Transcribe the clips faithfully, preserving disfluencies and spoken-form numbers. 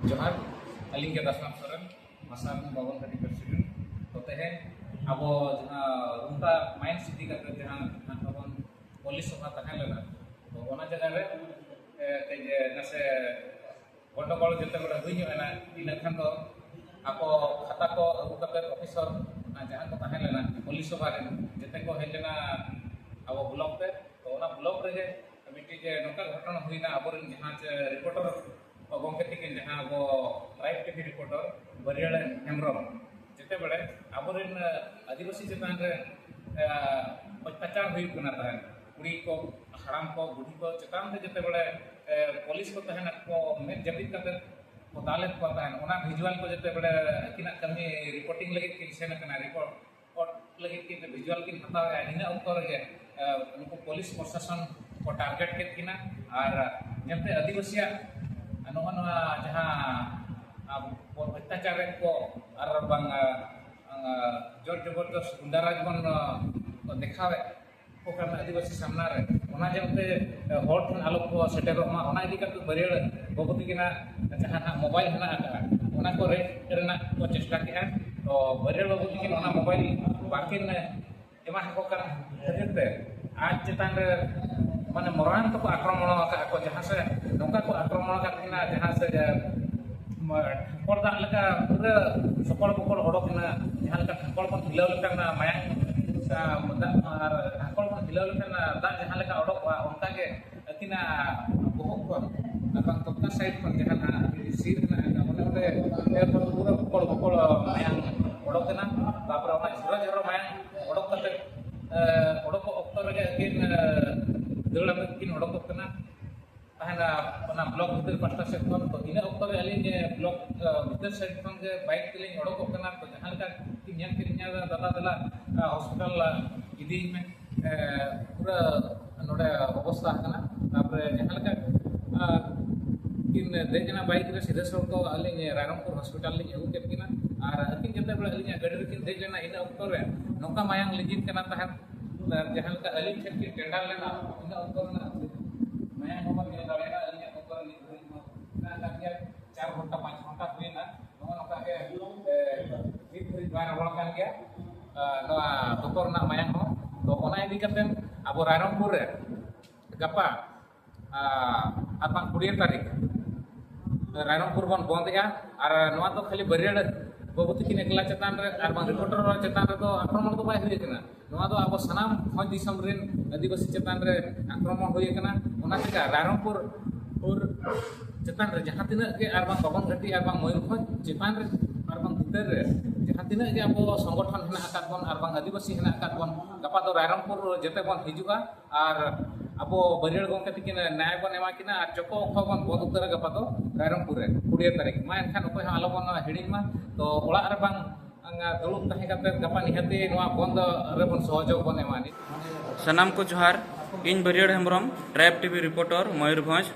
ᱡᱚᱦᱟᱨ᱾ ᱟᱹᱞᱤᱧ ᱜᱮ ᱫᱟᱥᱱᱟᱛᱷ ᱥᱚᱨᱮᱱ, ᱵᱷᱟᱥᱟ ᱨᱮᱱ ᱵᱟᱵᱚᱱ ᱠᱟᱹᱴᱤᱡ ᱯᱨᱮᱥᱤᱰᱮᱱᱴ᱾ ᱛᱚ, ᱛᱮᱦᱮᱧ ᱟᱵᱚ ᱡᱟᱦᱟᱸ ᱨᱩᱢᱰᱟ ᱢᱟᱭᱤᱱᱥ ᱤᱫᱤ ᱠᱟᱛᱮ ᱡᱟᱦᱟᱸ ᱱᱟᱦᱟᱜ ᱛᱟᱵᱚᱱ ᱯᱚᱞᱤᱥ ᱥᱚᱵᱷᱟ ᱛᱟᱦᱮᱸ ᱞᱮᱱᱟ, ᱛᱚ, ᱚᱱᱟ ᱡᱟᱭᱜᱟ ᱨᱮ, ᱮ, ᱠᱟᱹᱡ, ᱮ, ᱱᱟᱥᱮ ᱜᱚᱱᱰᱚᱜᱳᱞ ᱡᱚᱛᱚ ᱠᱚ ᱦᱩᱭ ᱧᱚᱜ ᱮᱱᱟ᱾ ᱤᱱᱟᱹ ᱠᱷᱟᱱ ᱫᱚ ᱟᱠᱚ ᱠᱷᱟᱛᱟ ᱠᱚ ᱟᱹᱜᱩ ᱠᱟᱛᱮ ᱚᱯᱷᱤᱥᱟᱨ ᱡᱟᱦᱟᱸ ᱠᱚ ᱛᱟᱦᱮᱸ ᱞᱮᱱᱟ ᱯᱚᱞᱤᱥ ᱥᱚᱵᱷᱟ ᱨᱮᱱ, ᱡᱚᱛᱚ ᱠᱚ ᱦᱮᱡ ᱞᱮᱱᱟ ᱟᱵᱚ ᱵᱞᱚᱠ ᱛᱮ᱾ ᱛᱚ, ᱚᱱᱟ ᱵᱞᱚᱠ ᱨᱮᱜᱮ ᱢᱤᱫᱴᱤᱡ ᱱᱚᱝᱠᱟ ᱜᱷᱚᱴᱚᱱᱟ ᱦᱩᱭᱱᱟ, ᱟᱵᱚᱨᱮᱱ ᱡᱟᱦᱟᱸ ᱪᱮ ᱨᱤᱯᱳᱨᱴᱟᱨ ᱜᱚᱢᱠᱮ ᱛᱤᱠᱤᱱ ᱡᱟᱦᱟᱸ ᱟᱵᱚ ᱴᱨᱟᱭᱤᱵᱽ ᱴᱤᱵᱷᱤ ᱨᱤᱯᱳᱨᱴᱟᱨ ᱵᱟᱹᱨᱤᱭᱟᱹᱲ ᱦᱮᱢᱵᱨᱚᱢ, ᱡᱮᱛᱮ ᱵᱮᱲᱮ ᱟᱵᱚᱨᱮᱱ, ᱟᱹᱫᱤᱵᱟᱹᱥᱤ ᱪᱮᱛᱟᱱ ᱨᱮ, ᱮ, ᱚᱛᱛᱟᱪᱟᱨ ᱦᱩᱭᱩᱜ ᱠᱟᱱᱟ ᱛᱟᱦᱮᱸᱫ, ᱠᱩᱲᱤ ᱠᱚ, ᱦᱟᱲᱟᱢ ᱠᱚ, ᱵᱩᱰᱷᱤ ᱠᱚ ᱪᱮᱛᱟᱱ ᱨᱮ ᱡᱮᱛᱮ ᱵᱮᱲᱮ, ᱮ, ᱯᱩᱞᱤᱥ ᱠᱚ ᱛᱟᱦᱮᱱᱟ ᱠᱚ ᱢᱮᱫ ᱡᱟᱹᱯᱤᱫ ᱠᱟᱛᱮ ᱠᱚ ᱫᱟᱞᱮᱫ ᱠᱚ ᱛᱟᱦᱮᱸᱫ᱾ ᱚᱱᱟ ᱵᱷᱤᱡᱩᱣᱟᱞ ᱠᱚ ᱡᱮᱛᱮ ᱵᱮᱲᱮ ᱟᱹᱠᱤᱱᱟᱜ ᱠᱟᱹᱢᱤ ᱨᱤᱯᱳᱨᱴᱤᱝ ᱞᱟᱹᱜᱤᱫ ᱠᱤᱱ ᱥᱮᱱ ᱟᱠᱟᱱᱟ, ᱨᱤᱯᱳᱨᱴ ᱞᱟᱹᱜᱤᱫ ᱠᱤᱱ ᱵᱷᱤᱡᱩᱣᱟᱞ ᱠᱤᱱ ᱦᱟᱛᱟᱣᱮᱫᱼᱟ᱾ ᱤᱱᱟᱹ ᱚᱠᱛᱚ ᱨᱮᱜᱮ, ᱮ, ᱱᱩᱠᱩ ᱯᱩᱞᱤᱥ ᱯᱨᱚᱥᱟᱥᱚᱱ ᱠᱚ ᱴᱟᱨᱜᱮᱴ ᱠᱮᱫ ᱠᱤᱱᱟ ᱟᱨ ᱧᱮᱞᱛᱮ ᱟᱹᱫᱤᱵᱟᱹᱥᱤᱭᱟᱜ ᱱᱚᱜᱼᱚ ᱱᱚᱣᱟ ᱡᱟᱦᱟᱸ, ᱟ, ᱵᱚᱱ ᱚᱛᱛᱟᱪᱟᱨᱮᱫ ᱠᱚ ᱟᱨ ᱵᱟᱝ, ᱟ, ᱟ, ᱡᱳᱨ ᱡᱚᱵᱚᱨᱫᱚᱥ ᱜᱩᱱᱰᱟᱨᱟᱡᱽ ᱵᱚᱱ, ᱟ, ᱫᱮᱠᱷᱟᱣᱮᱫ ᱠᱚ ᱠᱟᱱᱟ ᱟᱹᱫᱤᱵᱟᱹᱥᱤ ᱥᱟᱢᱱᱟ ᱨᱮ, ᱚᱱᱟ ᱧᱮᱞᱛᱮ, ᱟ, ᱦᱚᱲ ᱴᱷᱮᱱ ᱟᱞᱚ ᱠᱚ ᱥᱮᱴᱮᱨᱚᱜ ᱢᱟ, ᱚᱱᱟ ᱤᱫᱤ ᱠᱟᱛᱮ ᱵᱟᱹᱨᱭᱟᱹᱲ ᱵᱟᱹᱵᱩ ᱛᱟᱹᱠᱤᱱᱟᱜ ᱡᱟᱦᱟᱸ ᱱᱟᱜ ᱢᱳᱵᱟᱭᱤᱞ ᱦᱮᱱᱟᱜ ᱟᱠᱟᱫᱼᱟ, ᱚᱱᱟ ᱠᱚ ᱨᱮᱡ ᱨᱮᱱᱟᱜ ᱠᱚ ᱪᱮᱥᱴᱟ ᱠᱮᱫᱼᱟ᱾ ᱛᱚ, ᱵᱟᱹᱨᱭᱟᱹᱲ ᱵᱟᱹᱵᱩ ᱛᱟᱹᱠᱤᱱ ᱚᱱᱟ ᱢᱳᱵᱟᱭᱤᱞ ᱵᱟᱹᱠᱤᱱ ᱮᱢᱟ ᱟᱠᱚ ᱠᱟᱱ ᱠᱷᱟᱹᱛᱤᱨ ᱛᱮ ᱟᱡ ᱪᱮᱛᱟᱱ ᱨᱮ ᱢᱟᱱᱮ ᱢᱚᱨᱟᱱ ᱛᱮᱠᱚ ᱟᱠᱨᱚᱢᱚᱱ ᱟᱠᱟᱫ ᱠᱚ, ᱡᱟᱦᱟᱸ ᱥᱮ ᱱᱚᱝᱠᱟ ᱠᱚ ᱟᱠᱨᱚᱢᱚᱱ ᱟᱠᱟᱫ ᱠᱤᱱᱟ, ᱡᱟᱦᱟᱸ ᱥᱮ, ᱮ, ᱢᱟ-, ᱰᱷᱟᱝᱠᱚᱲ ᱫᱟᱜ ᱞᱮᱠᱟ ᱯᱩᱨᱟᱹ ᱥᱚᱠᱚᱲ ᱵᱚᱠᱚᱲ ᱚᱰᱚᱠ ᱮᱱᱟ, ᱡᱟᱦᱟᱸ ᱞᱮᱠᱟ ᱰᱷᱟᱝᱠᱚᱲ ᱵᱚᱱ ᱦᱤᱞᱟᱹᱣ ᱞᱮᱠᱷᱟᱱ ᱚᱱᱟ ᱢᱟᱭᱟᱝ, ᱟ, ᱫᱟᱜ, ᱟᱨ ᱰᱷᱟᱝᱠᱚᱲ ᱵᱚᱱ ᱦᱤᱞᱟᱹᱣ ᱞᱮᱠᱷᱟᱱ ᱚᱱᱟ ᱫᱟᱜ ᱡᱟᱦᱟᱸ ᱞᱮᱠᱟ ᱚᱰᱚᱠᱚᱜᱼᱟ, ᱚᱱᱠᱟ ᱜᱮ ᱟᱹᱠᱤᱱᱟᱜ ᱵᱚᱦᱚᱜ ᱠᱷᱚᱱ ᱟᱨ ᱵᱟᱝ ᱛᱚᱠᱛᱟ ᱥᱟᱭᱤᱰ ᱠᱷᱚᱱ ᱡᱟᱦᱟᱸ ᱱᱟᱜ ᱥᱤᱨ ᱦᱮᱱᱟᱜ ᱟᱠᱟᱫ, ᱚᱱᱟ ᱚᱸᱰᱮ ᱯᱩᱨᱟᱹ ᱵᱚᱠᱚᱲ ᱵᱚᱠᱚᱲ ᱢᱟᱭᱟᱝ ᱚᱰᱚᱠ ᱮᱱᱟ᱾ ᱛᱟᱨᱯᱚᱨᱮ ᱚᱱᱟ ᱡᱷᱚᱨᱚ ᱡᱷᱚᱨᱚ ᱢᱟᱭᱟᱝ ᱚᱰᱚᱠ ᱠᱟᱛᱮ, ᱮ, ᱚᱰᱚᱠᱚᱜ ᱚᱠᱛᱚ ᱨᱮᱜᱮ ᱟᱹᱠᱤᱱ, ᱮ, ᱫᱟᱹᱲ ᱟᱛᱮ ᱠᱤᱱ ᱚᱰᱚᱠᱚᱜ ᱠᱟᱱᱟ ᱛᱟᱦᱮᱱᱟ ᱚᱱᱟ ᱵᱞᱚᱠ ᱵᱷᱤᱛᱤᱨ ᱯᱟᱥᱴᱟ ᱥᱮᱫ ᱠᱷᱚᱱ᱾ ᱛᱚ, ᱤᱱᱟᱹ ᱚᱠᱛᱚ ᱨᱮ ᱟᱹᱞᱤᱧ, ᱮ, ᱵᱞᱚᱠ, ᱮ, ᱵᱷᱤᱛᱤᱨ ᱥᱟᱭᱤᱰ ᱠᱷᱚᱱ ᱜᱮ ᱵᱟᱭᱤᱠ ᱛᱮᱞᱤᱧ ᱚᱰᱚᱠᱚᱜ ᱠᱟᱱᱟ᱾ ᱛᱚ, ᱡᱟᱦᱟᱸ ᱞᱮᱠᱟ ᱠᱤᱱ ᱧᱮᱞ ᱠᱮᱫ ᱞᱤᱧᱟ, "ᱫᱟᱫᱟ, ᱫᱮᱞᱟ, ᱮ, ᱦᱚᱥᱯᱤᱴᱟᱞ, ᱮ, ᱤᱫᱤᱭᱤᱧ ᱢᱮ, ᱮ, ᱯᱩᱨᱟᱹ ᱱᱚᱰᱮ ᱚᱵᱚᱥᱛᱟ ᱟᱠᱟᱱᱟ᱾" ᱛᱟᱨᱯᱚᱨᱮ ᱡᱟᱦᱟᱸ ᱞᱮᱠᱟ, ᱮ, ᱠᱤᱱ ᱫᱮᱡ ᱮᱱᱟ ᱵᱟᱭᱤᱠ ᱨᱮ, ᱥᱤᱫᱷᱟᱹ ᱥᱚᱲᱚᱠ ᱟᱹᱞᱤᱧ ᱨᱟᱭᱨᱚᱝᱯᱩᱨ ᱦᱚᱥᱯᱤᱴᱟᱞ ᱞᱤᱧ ᱟᱹᱜᱩ ᱠᱮᱫ ᱠᱤᱱᱟ᱾ ᱟᱨ ᱟᱹᱠᱤᱱ ᱡᱮᱛᱮ ᱵᱮᱲᱟ ᱟᱹᱞᱤᱧᱟᱜ ᱜᱟᱹᱰᱤ ᱨᱮᱠᱤᱱ ᱫᱮᱡ ᱞᱮᱱᱟ, ᱤᱱᱟᱹ ᱚᱠᱛᱚ ᱨᱮ ᱱᱚᱝᱠᱟ ᱢᱟᱭᱟᱝ ᱞᱤᱸᱡᱤᱱ ᱠᱟᱱᱟ ᱛᱟᱦᱮᱸᱫ᱾ ᱟᱨ ᱡᱟᱦᱟᱸ ᱞᱮᱠᱟ ᱟᱹᱞᱤᱧ ᱴᱷᱮᱱ ᱠᱤᱱ ᱴᱮᱸᱰᱟᱨ ᱞᱮᱱᱟ, ᱤᱱᱟᱹ ᱚᱠᱛᱚ ᱨᱮᱱᱟᱜ ᱢᱟᱭᱟᱝ ᱦᱚᱸᱵᱚᱱ ᱧᱮᱞ ᱫᱟᱲᱮᱭᱟᱜᱼᱟ᱾ ᱟᱹᱞᱤᱧᱟᱜ ᱚᱠᱛᱚ ᱨᱮ ᱱᱤᱛ ᱫᱷᱟᱹᱵᱤᱡ ᱦᱚᱸ ᱢᱮᱱᱟᱜ ᱟᱠᱟᱫ ᱜᱮᱭᱟ᱾ ᱪᱟᱨ ᱜᱷᱚᱱᱴᱟ, ᱯᱟᱸᱪ ᱜᱷᱚᱱᱴᱟ ᱦᱩᱭᱱᱟ, ᱱᱚᱜᱼᱚ ᱱᱚᱝᱠᱟ ᱜᱮ, ᱮ, ᱱᱤᱛ ᱫᱷᱟᱹᱨᱤᱡ ᱵᱟᱭ ᱨᱚᱦᱚᱲ ᱟᱠᱟᱱ ᱜᱮᱭᱟ, ᱮ, ᱱᱚᱣᱟ ᱫᱚᱛᱚ ᱨᱮᱱᱟᱜ ᱢᱟᱭᱟᱢ ᱦᱚᱸ᱾ ᱛᱚ, ᱚᱱᱟ ᱤᱫᱤ ᱠᱟᱛᱮ ᱟᱵᱚ ᱨᱟᱭᱨᱚᱝᱯᱩᱨ ᱨᱮ ᱜᱟᱯᱟ, ᱟ, ᱟᱨ ᱵᱟᱝ ᱠᱩᱲᱤ ᱛᱟᱹᱨᱤᱠᱷ ᱨᱟᱭᱨᱚᱝᱯᱩᱨ ᱵᱚᱱ ᱵᱚᱱᱫ ᱮᱜᱼᱟ᱾ ᱟᱨ ᱱᱚᱣᱟ ᱫᱚ ᱠᱷᱟᱹᱞᱤ ᱵᱟᱹᱨᱭᱟᱹᱲ ᱵᱟᱹᱵᱩ ᱛᱟᱹᱠᱤᱱ ᱮᱠᱞᱟ ᱪᱮᱛᱟᱱ ᱨᱮ ᱟᱨ ᱵᱟᱝ ᱨᱤᱯᱳᱨᱴᱟᱨ ᱪᱮᱛᱟᱱ ᱨᱮᱫᱚ ᱟᱠᱨᱚᱢᱚᱱ ᱫᱚ ᱵᱟᱭ ᱦᱩᱭ ᱟᱠᱟᱱᱟ᱾ ᱱᱚᱣᱟ ᱫᱚ ᱟᱵᱚ ᱥᱟᱱᱟᱢ ᱵᱷᱚᱸᱡᱽ ᱫᱤᱥᱚᱢ ᱨᱮᱱ ᱟᱹᱫᱤᱵᱟᱹᱥᱤ ᱪᱮᱛᱟᱱ ᱨᱮ ᱟᱠᱨᱚᱢᱚᱱ ᱦᱩᱭ ᱟᱠᱟᱱᱟ᱾ ᱚᱱᱟ ᱪᱤᱠᱟ ᱨᱟᱭᱨᱚᱝᱯᱩᱨ ᱯᱩᱨ ᱪᱮᱛᱟᱱ ᱨᱮ ᱡᱟᱦᱟᱸ ᱛᱤᱱᱟᱹᱜ ᱜᱮ ᱟᱨ ᱵᱟᱝ ᱯᱟᱵᱚᱱ ᱜᱷᱟᱴᱤ ᱟᱨ ᱵᱟᱝ ᱢᱚᱭᱩᱨᱵᱷᱚᱸᱡᱽ ᱪᱮᱛᱟᱱ ᱨᱮ ᱟᱨ ᱵᱟᱝ ᱵᱷᱤᱛᱟᱹᱨ ᱨᱮ ᱡᱟᱦᱟᱸ ᱛᱤᱱᱟᱹᱜ ᱜᱮ ᱟᱵᱚ ᱥᱚᱝᱜᱚᱴᱷᱚᱱ ᱦᱮᱱᱟᱜ ᱟᱠᱟᱫ ᱵᱚᱱ ᱟᱨ ᱵᱟᱝ ᱟᱹᱫᱤᱵᱟᱹᱥᱤ ᱦᱮᱱᱟᱜ ᱟᱠᱟᱫ ᱵᱚᱱ, ᱜᱟᱯᱟ ᱫᱚ ᱨᱟᱭᱨᱚᱝᱯᱩᱨ ᱡᱮᱛᱮ ᱵᱚᱱ ᱦᱤᱡᱩᱜᱼᱟ᱾ ᱟᱨ ᱟᱵᱚ ᱵᱟᱹᱨᱭᱟᱹᱲ ᱜᱚᱢᱠᱮ ᱛᱟᱹᱠᱤᱱ ᱱᱮᱭᱟᱭ ᱵᱚᱱ ᱮᱢᱟ ᱠᱤᱱᱟ ᱟᱨ ᱡᱚᱛᱚ ᱚᱠᱛᱚ ᱵᱚᱱ ᱵᱚᱱᱫ ᱩᱛᱟᱹᱨᱟ ᱜᱟᱯᱟ ᱫᱚ ᱨᱟᱭᱨᱚᱝᱯᱩᱨ ᱨᱮ ᱠᱩᱲᱤ ᱛᱟᱹᱨᱤᱠᱷ᱾ ᱢᱟ ᱮᱱᱠᱷᱟᱱ ᱚᱠᱚᱭ ᱦᱚᱸ ᱟᱞᱚ ᱵᱚᱱ ᱦᱤᱲᱤᱧ ᱢᱟ᱾ ᱛᱚ ᱚᱲᱟᱜ ᱨᱮ ᱵᱟᱝ ᱫᱩᱲᱩᱵ ᱛᱟᱦᱮᱸ ᱠᱟᱛᱮ ᱜᱟᱯᱟ ᱱᱤᱦᱟᱹᱛᱤ ᱱᱚᱣᱟ ᱵᱚᱱᱫ ᱨᱮᱵᱚᱱ ᱥᱚᱦᱚᱡᱳᱜᱽ ᱵᱚᱱ ᱮᱢᱟ᱾ ᱥᱟᱱᱟᱢ ᱠᱚ ᱡᱚᱦᱟᱨ, ᱤᱧ ᱵᱟᱹᱨᱭᱟᱹᱲ ᱦᱮᱢᱵᱨᱚᱢ, ᱴᱨᱟᱭᱤᱵᱽ ᱴᱤᱵᱷᱤ ᱨᱤᱯᱳᱨᱴᱚᱨ, ᱢᱚᱭᱩᱨᱵᱷᱚᱸᱡᱽ᱾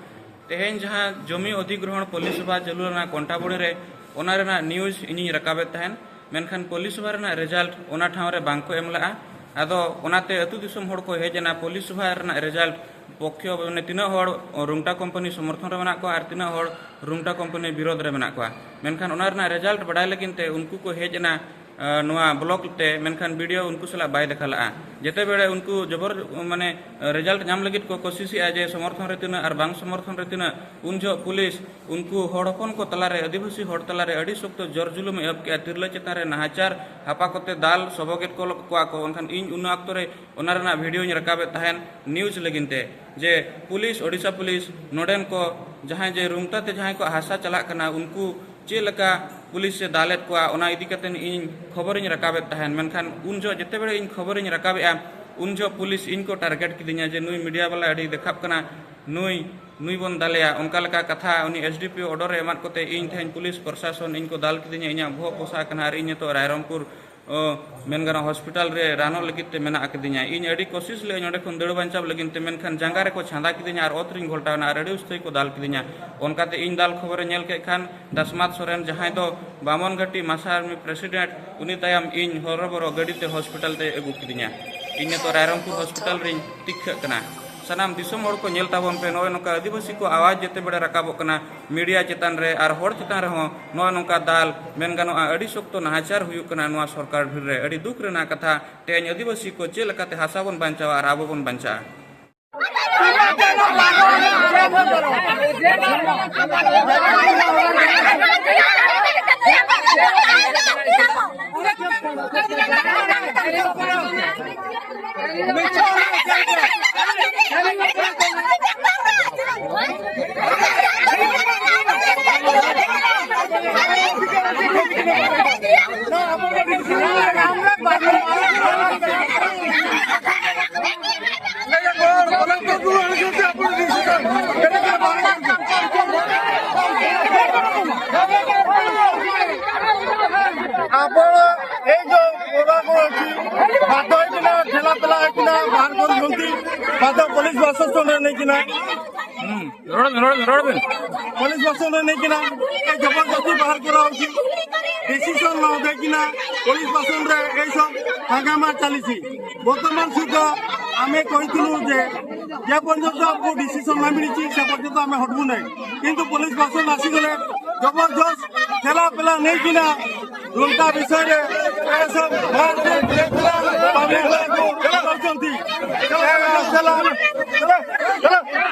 ᱛᱮᱦᱮᱧ ᱡᱟᱦᱟᱸ ᱡᱚᱢᱤ ᱚᱫᱷᱤᱜᱨᱚᱦᱚᱬ ᱯᱚᱞᱤᱥ ᱥᱚᱵᱷᱟ ᱪᱟᱹᱞᱩ ᱞᱮᱱᱟ ᱠᱚᱱᱴᱟᱵᱩᱲᱤ ᱨᱮ, ᱚᱱᱟ ᱨᱮᱱᱟᱜ ᱱᱤᱭᱩᱡᱽ ᱤᱧᱤᱧ ᱨᱟᱠᱟᱵᱮᱫ ᱛᱟᱦᱮᱱ, ᱢᱮᱱᱠᱷᱟᱱ ᱯᱚᱞᱤᱥ ᱥᱚᱵᱷᱟ ᱨᱮᱱᱟᱜ ᱨᱮᱡᱟᱞᱴ ᱚᱱᱟ ᱴᱷᱟᱶ ᱨᱮ ᱵᱟᱝ ᱠᱚ ᱮᱢ ᱞᱮᱫᱼᱟ᱾ ᱟᱫᱚ ᱚᱱᱟᱛᱮ ᱟᱹᱛᱩ ᱫᱤᱥᱚᱢ ᱦᱚᱲ ᱠᱚ ᱦᱮᱡ ᱮᱱᱟ ᱯᱚᱞᱤᱥ ᱥᱚᱵᱷᱟ ᱨᱮᱱᱟᱜ ᱨᱮᱡᱟᱞᱴ ᱯᱚᱠᱠᱷᱚ, ᱢᱟᱱᱮ ᱛᱤᱱᱟᱹᱜ ᱦᱚᱲ ᱨᱩᱝᱴᱟ ᱠᱳᱢᱯᱟᱱᱤ ᱥᱚᱢᱚᱨᱛᱷᱚᱱ ᱨᱮ ᱢᱮᱱᱟᱜ ᱠᱚᱣᱟ ᱟᱨ ᱛᱤᱱᱟᱹᱜ ᱦᱚᱲ ᱨᱩᱝᱴᱟ ᱠᱳᱢᱯᱟᱱᱤ ᱵᱤᱨᱳᱫᱷ ᱨᱮ ᱢᱮᱱᱟᱜ ᱠᱚᱣᱟ᱾ ᱢᱮᱱᱠᱷᱟᱱ ᱚᱱᱟ ᱨᱮᱱᱟᱜ ᱨᱮᱡᱟᱞᱴ ᱵᱟᱰᱟᱭ ᱞᱟᱹᱜᱤᱫ ᱛᱮ ᱩᱱᱠᱩ ᱠᱚ ᱦᱮᱡ ᱮᱱᱟ, ᱟ, ᱱᱚᱣᱟ ᱵᱞᱚᱠ ᱛᱮ, ᱢᱮᱱᱠᱷᱟᱱ ᱵᱤ ᱰᱤ ᱳ ᱩᱱᱠᱩ ᱥᱟᱞᱟᱜ ᱵᱟᱭ ᱫᱮᱠᱷᱟ ᱞᱮᱫᱼᱟ᱾ ᱡᱮᱛᱮ ᱵᱮᱲᱮ ᱩᱱᱠᱩ ᱡᱚᱵᱚᱨ, ᱢᱟᱱᱮ, ᱨᱮᱡᱟᱞᱴ ᱧᱟᱢ ᱞᱟᱹᱜᱤᱫ ᱠᱚ ᱠᱳᱥᱤᱥᱮᱜᱼᱟ ᱡᱮ ᱥᱚᱢᱚᱨᱛᱷᱚᱱ ᱨᱮ ᱛᱤᱱᱟᱹᱜ ᱟᱨ ᱵᱟᱝ ᱥᱚᱢᱚᱨᱛᱷᱚᱱ ᱨᱮ ᱛᱤᱱᱟᱹᱜ, ᱩᱱ ᱡᱚᱦᱚᱜ ᱯᱩᱞᱤᱥ ᱩᱱᱠᱩ ᱦᱚᱲ ᱦᱚᱯᱚᱱ ᱠᱚ ᱛᱟᱞᱟᱨᱮ, ᱟᱹᱫᱤᱵᱟᱹᱥᱤ ᱦᱚᱲ ᱛᱟᱞᱟᱨᱮ ᱟᱹᱰᱤ ᱥᱚᱠᱛᱚ ᱡᱚᱨ ᱡᱩᱞᱩᱢ ᱮᱦᱚᱵ ᱠᱮᱜᱼᱟ, ᱛᱤᱨᱞᱟᱹ ᱪᱮᱛᱟᱱ ᱨᱮ ᱱᱟᱦᱟᱪᱟᱨ, ᱦᱟᱯᱟ ᱠᱚᱛᱮ ᱫᱟᱞ, ᱥᱚᱵᱚᱜᱮᱫ ᱠᱚ ᱠᱚᱣᱟ ᱠᱚ᱾ ᱮᱱᱠᱷᱟᱱ ᱤᱧ ᱚᱱᱟ ᱚᱠᱛᱚ ᱨᱮ ᱚᱱᱟ ᱨᱮᱱᱟᱜ ᱵᱷᱤᱰᱤᱭᱳᱧ ᱨᱟᱠᱟᱵᱮᱫ ᱛᱟᱦᱮᱸᱫ ᱱᱤᱭᱩᱡᱽ ᱞᱟᱹᱜᱤᱫ ᱛᱮ, ᱡᱮ ᱯᱩᱞᱤᱥ, ᱳᱰᱤᱥᱟ ᱯᱩᱞᱤᱥ, ᱱᱚᱰᱮᱱ ᱠᱚ ᱡᱟᱦᱟᱸᱭ ᱡᱮ ᱨᱩᱝᱴᱟ ᱛᱮ ᱡᱟᱦᱟᱸᱭ ᱠᱚ ᱦᱟᱥᱟ ᱪᱟᱞᱟᱜ ᱠᱟᱱᱟ, ᱩᱱᱠᱩ ᱪᱮᱫ ᱞᱮᱠᱟ ᱯᱩᱞᱤᱥ ᱮ ᱫᱟᱞᱮᱫ ᱠᱚᱣᱟ, ᱚᱱᱟ ᱤᱫᱤ ᱠᱟᱛᱮ ᱤᱧ ᱠᱷᱚᱵᱚᱨᱤᱧ ᱨᱟᱠᱟᱵᱮᱫ ᱛᱟᱦᱮᱸᱫ᱾ ᱢᱮᱱᱠᱷᱟᱱ ᱩᱱ ᱡᱚᱦᱚᱜ ᱡᱮᱛᱮ ᱵᱮᱲᱮ ᱤᱧ ᱠᱷᱚᱵᱚᱨᱤᱧ ᱨᱟᱠᱟᱵᱮᱫᱼᱟ, ᱩᱱ ᱡᱚᱦᱚᱜ ᱯᱩᱞᱤᱥ ᱤᱧ ᱠᱚ ᱴᱟᱨᱜᱮᱴ ᱠᱤᱫᱤᱧᱟ ᱡᱮ, "ᱱᱩᱭ ᱢᱤᱰᱤᱭᱟ ᱵᱟᱞᱟ ᱟᱹᱰᱤ ᱫᱮᱠᱷᱟᱜ ᱠᱟᱱᱟ, ᱱᱩᱭ, ᱱᱩᱭ ᱵᱚᱱ ᱫᱟᱞᱮᱭᱟ", ᱚᱱᱠᱟ ᱞᱮᱠᱟ ᱠᱟᱛᱷᱟ ᱩᱱᱤ ᱮᱥ ᱰᱤ ᱯᱤ ᱳ ᱚᱰᱚᱨ ᱨᱮ ᱮᱢᱟᱫ ᱠᱚᱛᱮ ᱤᱧ ᱛᱮᱦᱮᱧ ᱯᱩᱞᱤᱥ ᱯᱨᱚᱥᱟᱥᱚᱱ ᱤᱧ ᱠᱚ ᱫᱟᱞ ᱠᱤᱫᱤᱧᱟ, ᱤᱧᱟᱹᱜ ᱵᱚᱦᱚᱜ ᱯᱚᱥᱟᱜ ᱠᱟᱱᱟ ᱟᱨ ᱤᱧ ᱱᱤᱛᱚᱜ ᱨᱟᱭᱨᱚᱝᱯᱩᱨ, ᱚ, ᱢᱮᱱ ᱜᱟᱱᱚᱜᱼᱟ, ᱦᱚᱥᱯᱤᱴᱟᱞ ᱨᱮ ᱨᱟᱱᱚᱜ ᱞᱟᱹᱜᱤᱫ ᱛᱮ ᱢᱮᱱᱟᱜ ᱟᱠᱟᱫᱤᱧᱟ᱾ ᱤᱧ ᱟᱹᱰᱤ ᱠᱳᱥᱤᱥ ᱞᱮᱫᱟᱹᱧ ᱚᱸᱰᱮ ᱠᱷᱚᱱ ᱫᱟᱹᱲ ᱵᱟᱧᱪᱟᱣ ᱞᱟᱹᱜᱤᱫ ᱛᱮ, ᱢᱮᱱᱠᱷᱟᱱ ᱡᱟᱸᱜᱟ ᱨᱮᱠᱚ ᱪᱷᱟᱸᱫᱟ ᱠᱤᱫᱤᱧᱟ ᱟᱨ ᱚᱛ ᱨᱤᱧ ᱜᱷᱚᱞᱴᱟᱣ ᱮᱱᱟ ᱟᱨ ᱟᱹᱰᱤ ᱩᱥᱛᱟᱹᱭ ᱠᱚ ᱫᱟᱞ ᱠᱤᱫᱤᱧᱟ᱾ ᱚᱱᱠᱟᱛᱮ ᱤᱧ ᱫᱟᱞ ᱠᱷᱚᱵᱚᱨᱮ ᱧᱮᱞ ᱠᱮᱫ ᱠᱷᱟᱱ ᱫᱟᱥᱢᱟᱛ ᱥᱚᱨᱮᱱ, ᱡᱟᱦᱟᱸᱭ ᱫᱚ ᱵᱟᱢᱚᱱ ᱜᱷᱟᱹᱴᱤ ᱢᱟᱥᱟ ᱟᱨᱢᱤ ᱯᱨᱮᱥᱤᱰᱮᱱᱴ, ᱩᱱᱤ ᱛᱟᱭᱚᱢ ᱤᱧ ᱦᱚᱨᱚᱵᱚᱨᱚ ᱜᱟᱹᱰᱤ ᱛᱮ ᱦᱚᱥᱯᱤᱴᱟᱞ ᱛᱮᱭ ᱟᱹᱜᱩ ᱠᱤᱫᱤᱧᱟ᱾ ᱤᱧ ᱱᱤᱛᱚᱜ ᱨᱟᱭᱨᱚᱝᱯᱩᱨ ᱦᱚᱥᱯᱤᱴᱟᱞ ᱨᱤᱧ ᱛᱤᱠᱷᱟᱹᱜ ᱠᱟᱱᱟ᱾ ᱥᱟᱱᱟᱢ ᱫᱤᱥᱚᱢ ᱦᱚᱲ ᱠᱚ ᱧᱮᱞ ᱛᱟᱵᱚᱱ ᱯᱮ, ᱱᱚᱜᱼᱚᱭ ᱱᱚᱝᱠᱟ ᱟᱹᱫᱤᱵᱟᱹᱥᱤ ᱠᱚ ᱟᱣᱟᱡᱽ ᱡᱮᱛᱮ ᱵᱮᱲᱮ ᱨᱟᱠᱟᱵᱚᱜ ᱠᱟᱱᱟ ᱢᱤᱰᱤᱭᱟ ᱪᱮᱛᱟᱱ ᱨᱮ ᱟᱨ ᱦᱚᱲ ᱪᱮᱛᱟᱱ ᱨᱮᱦᱚᱸ, ᱱᱚᱜᱼᱚᱭ ᱱᱚᱝᱠᱟ ᱫᱟᱞ, ᱢᱮᱱ ᱜᱟᱱᱚᱜᱼᱟ ᱟᱹᱰᱤ ᱥᱚᱠᱛᱚ ᱱᱟᱦᱟᱪᱟᱨ ᱦᱩᱭᱩᱜ ᱠᱟᱱᱟ ᱱᱚᱣᱟ ᱥᱚᱨᱠᱟᱨ ᱵᱷᱤᱲ ᱨᱮ᱾ ᱟᱹᱰᱤ ᱫᱩᱠ ᱨᱮᱱᱟᱜ ᱠᱟᱛᱷᱟ, ᱛᱮᱦᱮᱧ ᱟᱹᱫᱤᱵᱟᱹᱥᱤ ᱠᱚ ᱪᱮᱫ ᱞᱮᱠᱟᱛᱮ ᱦᱟᱥᱟ ᱵᱚᱱ ᱵᱟᱧᱪᱟᱣᱟ ᱟᱨ ᱟᱵᱚ ᱵᱚᱱ ᱵᱟᱧᱪᱟᱜᱼᱟ? ଆପଣ ଏଇ ଯୋଉ ପୋଡା କଣ ଅଛି, ବାଧ୍ୟ ହେଇକିନା ଠେଲା ପେଲା ହେଇକିନା ବାହାର କରୁଛନ୍ତି, ବାଧ୍ୟ ପୋଲିସ ବାସସ୍ଥାନରେ ନେଇକିନା। ହୁଁ, ରଡ଼, ରଡ଼, ରଡ଼। ପୋଲିସ ବାସନରେ ନେଇକିନା ଏ ଜବରଦସ୍ତି ବାହାର କରାହଉଛି। ଡିସିସନ ନ ଦେଇକିନା ପୋଲିସ ବାସନରେ ଏଇସବୁ ହଙ୍ଗାମା ଚାଲିଛି। ବର୍ତ୍ତମାନ ସୁଦ୍ଧା ଆମେ କହିଥିଲୁ ଯେ ଯେ ପର୍ଯ୍ୟନ୍ତ ଆମକୁ ଡିସିସନ ନ ମିଳିଛି, ସେ ପର୍ଯ୍ୟନ୍ତ ଆମେ ହଟବୁ ନାହିଁ। କିନ୍ତୁ ପୋଲିସ ବାସନ ଆସିଗଲେ ଜବରଦସ୍ତ ଠେଲା ପେଲା ନେଇକିନା ରୁଲଟା ବିଷୟରେ ଏସବୁ ବାହାର କରୁଛନ୍ତି।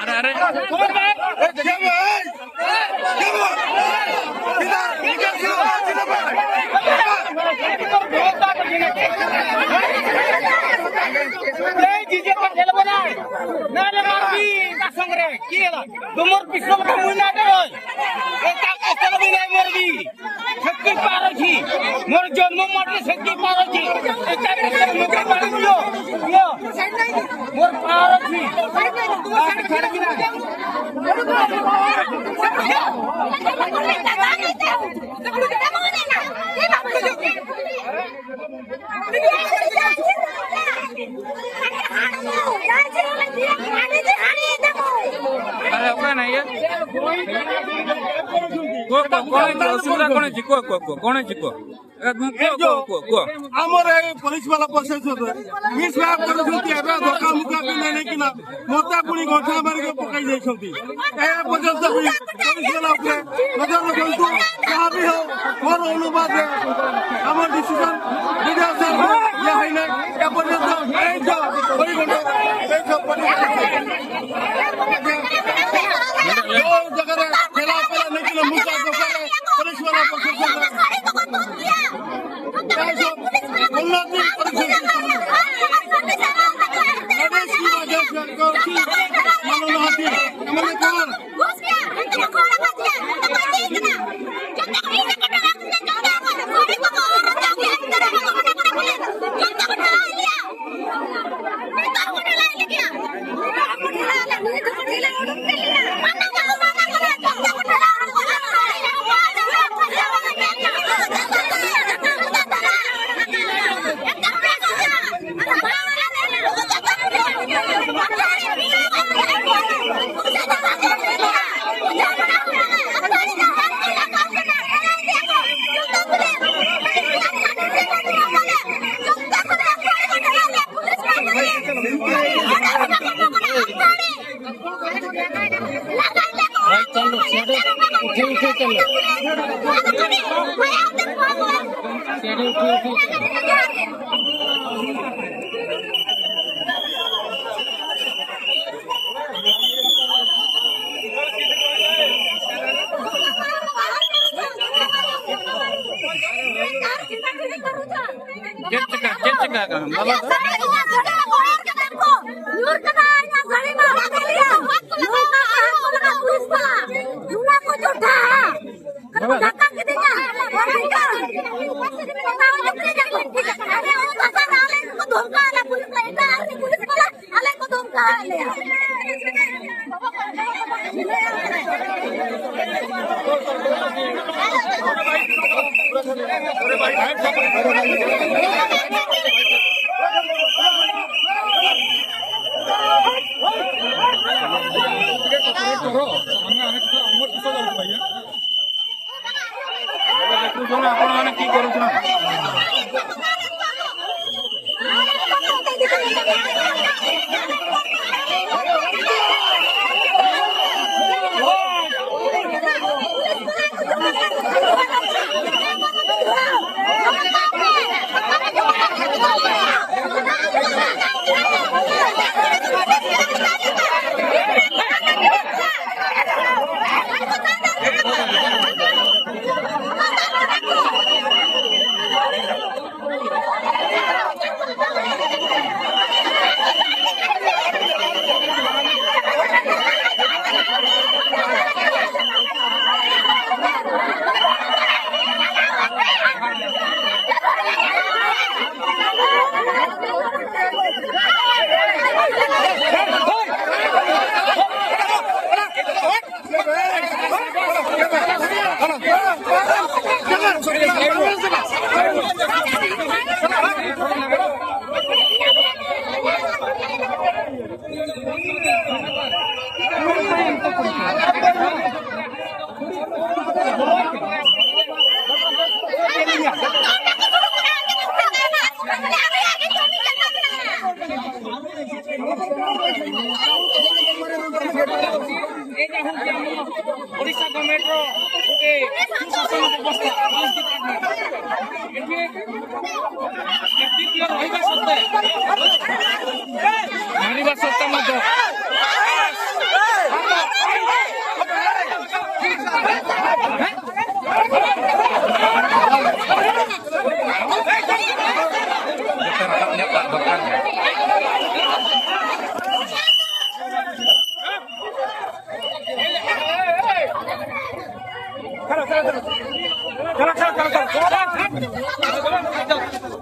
ଆରେ, ଆରେ। ଏଇ ଡିଜେ ପଠେଇଲେ ବୋଧେ। ନା, ନା, ନା, ତା ସାଙ୍ଗରେ କିଏ ହେଲା? ତୁମର ବିଶ୍ୱାସ ମୁଇଁ ନା ଡର। ଏ ତା କଷ୍ଟ ବି ନାହିଁ ମୋର ବି। ସେତିକି ପାର ଅଛି। ମୋର ଜନ୍ମ ମାଟିରେ ସେତିକି ପାର ଅଛି। ଏ ତା କଷ୍ଟ ମୁଖେ ପାର ଦିଅ। ଦିଅ। ମୋର ପାର ଅଛି। ଛାଡ଼ିବି ନା। ᱟᱨᱮ, ᱚᱠᱟᱭᱮᱱᱟ ᱤᱭᱟᱹ? ᱠᱚ, ᱠᱚ, ᱠᱚ, ᱚᱥᱩᱵᱤᱫᱷᱟ ᱠᱚ ᱪᱮᱫ ᱠᱚ, ᱠᱚ, ᱠᱚ, ᱠᱚ ᱪᱮᱫ ᱠᱚ? ଏ, କୁହ, କୁହ, କୁହ, କୁହ। ଆମର ଏ ପୋଲିସ ବାଲା ପ୍ରଶାସନ ମିସବିହେଭ କରୁଛନ୍ତି। ଏବେ ଧକ୍କା ମୁକ୍କା ବି ନେଇ ନେଇକିନା ମତେ ପୁଣି ଗଣ୍ଠା ମାରିକି ପକେଇ ଦେଇଛନ୍ତି। ଏ ପର୍ଯ୍ୟନ୍ତ ବି ପୋଲିସ ବାଲା ଉପରେ ନଜର ରଖନ୍ତୁ। ଯାହା ବି ହଉ, ମୋର ଅନୁବାଦ, ଆମ ଡିସିସନ, ଡିସିସନ ଇଏ ହେଇନାହିଁ। ଏ ପର୍ଯ୍ୟନ୍ତ ଏଇ ଯୋଉ କୋଡ଼ିଏ ଘଣ୍ଟା, ଏଇ ଯୋଉ ପୋଲିସ, ଯୋଉ ଜାଗାରେ ଠେଲା ପେଲା ନେଇକିନା ମୁକ୍କା ଦୋକାନରେ ପୋଲିସ ବାଲା ପ୍ରଶାସନ भाई चलो, सीढ़ी उठे उठे चलो। सीढ़ी उठे उठे चलो। ᱪᱮᱫ ᱪᱤᱠᱟ, ᱪᱮᱫ ᱪᱤᱠᱟ ᱠᱟᱱᱟ? ᱵᱟᱵᱟ ᱫᱚ? ᱧᱩᱨ ᱠᱟᱫᱟ, ᱤᱧᱟᱹᱜ ᱜᱟᱹᱰᱤ ᱢᱟ ᱵᱟᱝ ᱦᱮᱡ ᱞᱮᱱᱟ᱾ ᱧᱩᱨ ᱠᱟᱫᱟ, ᱯᱩᱞᱤᱥ ᱵᱟᱞᱟ᱾ ᱱᱚᱣᱟ ᱠᱚ ᱡᱚᱴᱷᱟ᱾ ᱫᱷᱟᱠᱟ ᱠᱤᱫᱤᱧᱟ᱾ ᱟᱞᱮ ᱠᱚ ᱫᱷᱚᱢᱠᱟᱣ ᱞᱮᱭᱟ ᱯᱩᱞᱤᱥ ᱵᱟᱞᱟ᱾ ᱟᱞᱮ ᱠᱚ ᱫᱷᱚᱢᱠᱟᱣ ᱞᱮᱭᱟ᱾ କରୁଛନ୍ତି, ଆପଣମାନେ କି କରୁଛନ୍ତି? ଓଡ଼ିଶା ଗଭର୍ଣ୍ଣମେଣ୍ଟର ଗୋଟେ ସୁଶାସନ ବ୍ୟବସ୍ଥା, ପୁଲିସ ଡିପାର୍ଟମେଣ୍ଟ। ଏଠି ଏସ୍ଡିପିଓ ରହିବା ସତ୍ତ୍ୱେ, ମାରିବା ସତ୍ତ୍ୱେ ମଧ୍ୟ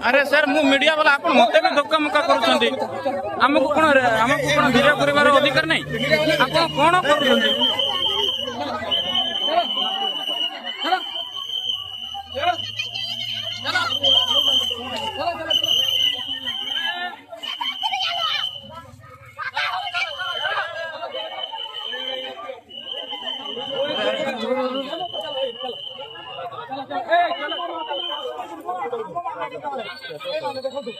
ଆରେ ସାର୍, ମୁଁ ମିଡିଆ ବାଲା, ଆପଣ ମତେ ବି ଧକ୍କା ମକ୍କା କରୁଛନ୍ତି। ଆମକୁ କଣ, ଆମକୁ କଣ ଭିଡ଼ିଓ କରିବାର ଅଧିକାର ନାହିଁ? ଆପଣ କଣ କରୁଛନ୍ତି? ଏଇମାନେ ଦେଖନ୍ତୁ,